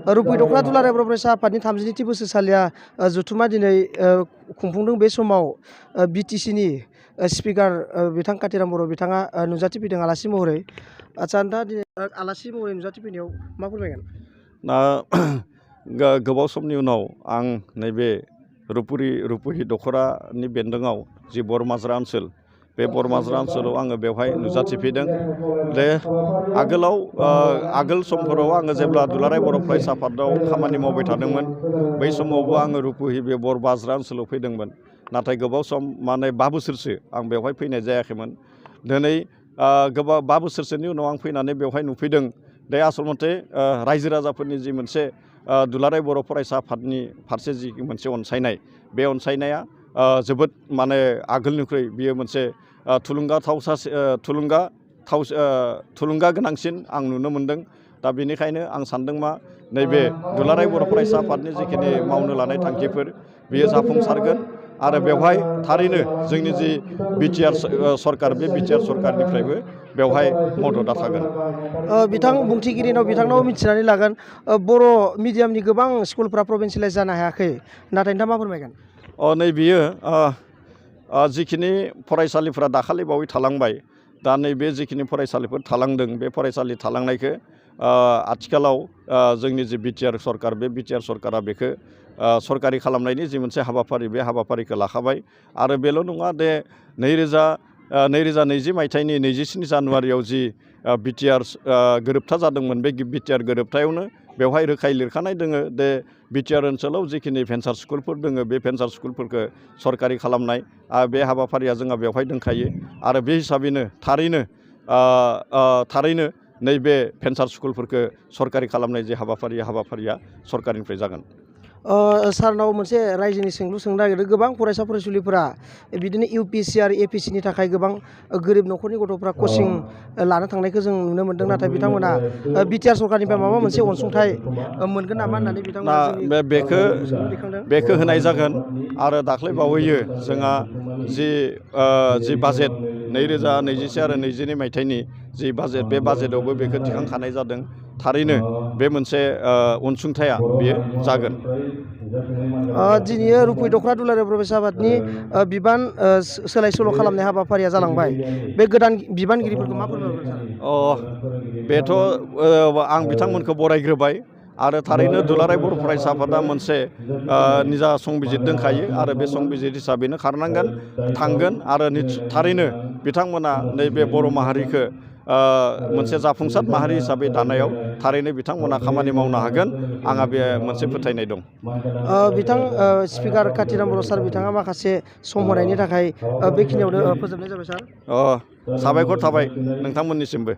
रुपै दख'ना दुलाराय बर' फरायसा आफादनि 32थि बोसोरसालिया जथुमा दिनै खुंफुंदों। बे समाव बिटिसिनि स्पिकार बिथां कातिराम बर' बिथाङा नुजाथिफैदों आलासि महरै। आदसा नोंथाङा दिनै आलासि महरै नुजाथिफैनायाव मा फोरमायगोन? गोबाव समनि उनाव आं नैबे रुपहि दख'रानि बेन्दोङाव जि बरमाज्रा ओनसोल, बे बरमाज्रा ओनसोलाव आङो बेवहाय नुजाथिफैदों। आगोल समफोराव आङो जेब्ला दुलाराय बर' फरायसा आफादाव खामानि मावबाय थादोंमोन, बै समावबो आङो रुपहि बे बरमाज्रा ओनसोलाव फैदोंमोन। नाथाय गोबाव सम 5 बोसोरसो आं बेवहाय फैनाय जायाखैमोन। दिनै 5 बोसोरसोनि उनाव आं फैनानै बेवहाय नुफैदों दे आसलमथे रायजो राजाफोरनि जि मोनसे दुलाराय बर' फरायसा आफादनि फारसे जि मोनसे अनसायनाय, बे अनसायनाया जोबोद आगोलनिख्रुइ बियो मोनसे थुलुंगा गोनांसिन आं नुनो मोन्दों। दा बेनिखायनो आं सानदों नैबे दुलाराय बर' फरायसा आफादनि जिखिनि मावनो लानाय थांखिफोर बेयो जाफुंसारगोन आरो बेवहाय थारैनो जोंनि जि बिटिआर सरकार, बे बिटिआर सरकारनिफ्रायबो बेवहाय मददआ थागोन। बिथां बुंथिगिरिनाव बिथांनाव मिथिनानै लागोन, बर' मिडियामनि गोबां स्कुलफ्रा प्रभिन्सियेलाइज जानो हायाखै, नाथाय नोंथाङा मा फोरमायगोन? नै बियो जिखिनि फरायसालिफ्रा दाखालि बावै थालांबाय, दा नैबे जिखिनि फरायसालिफोर थालांदों, बे फरायसालि थालांनायखौ आथिखालाव जोंनि जि बिटिआर सरकार, बे बिटिआर सरकारा बेखौ सरकारि खालामनायनि जि मोनसे हाबाफारि, बे हाबाफारिखौ लाखाबाय। आरो बेल' नङा दे 2020 मायथाइनि 27 जानुवारियाव जि बिटिआर गोरोबथा जादोंमोन, बे बिटिआर गोरोबथायावनो बेवहाय रोखायै लिरखानाय दोङो दे बिटिआर ओनसोलाव जिखिनि भेन्सार स्कुलफोर दोङो, बे भेन्सार स्कुलफोरखौ सरकारि खालामनाय बे हाबाफारिया जोंहा बेवहाय दंखायो। आरो बे हिसाबैनो थारैनो नैबे भेन्सार स्कुलफोरखौ सरकारि खालामनाय जे हाबाफारिया सरकारनिफ्राय जागोन। सारनाव मोनसे रायजोनि सोंलु सोंनो नागिरदों। गोबां फरायसा फरायसुलिफोरा बिदिनो इउपिएससि आरो एपिएससिनि थाखाय गोबां गोरिब न'खरनि गथ'फ्रा कचिं लानो थांनायखौ जों नुनो मोन्दों, नाथाय बिथांमोना बिटिआर सरकारनिफ्राय माबा मोनसे अनसुंथाइ मोनगोन नामा होननानै बिथांमोना बेखौ होनाय जागोन। आरो दाख्लै बावैयो जोंहा जि बाजेट 2021 आरो 2022 मायथाइनि जि बाजेट, बे बाजेटआवबो बेखौ थिखांखानाय जादों। थारैनो बे मोनसे अनसुंथाया बेयो जागोन। दिनै रुपै दख'ना दुलाराय बर' फरायसा आफादनि बिबान सोलाय सोल' खालामनाय हाबाफारिया जालांबाय। बे गोदान बिबानगिरिफोरखौ मा फोरमायगोन? बेथ' आं बिथांमोनखौ बरायग्रोबाय। आरो थारैनो दुलाराय बर' फरायसा आफादा मोनसे निजा संबिजित दंखायो आरो बे संबिजित हिसाबैनो खारनांगोन, थांगोन। आरो थारैनो बिथांमोना नैबे बर' माहारिखौ मोनसे जाफुंसार माहारि हिसाबै दानायाव थारैनो बिथांमोना खामानि मावनो हागोन, आंहा बे मोनसे फोथायनाय दं। बिथां स्पिकार कातिराम बर' सार बिथाङा माखासे सम होनायनि थाखाय बेखिनियावनो फोजोबनाय जाबाय सार। साबायखर थाबाय नोंथांमोननिसिमबो।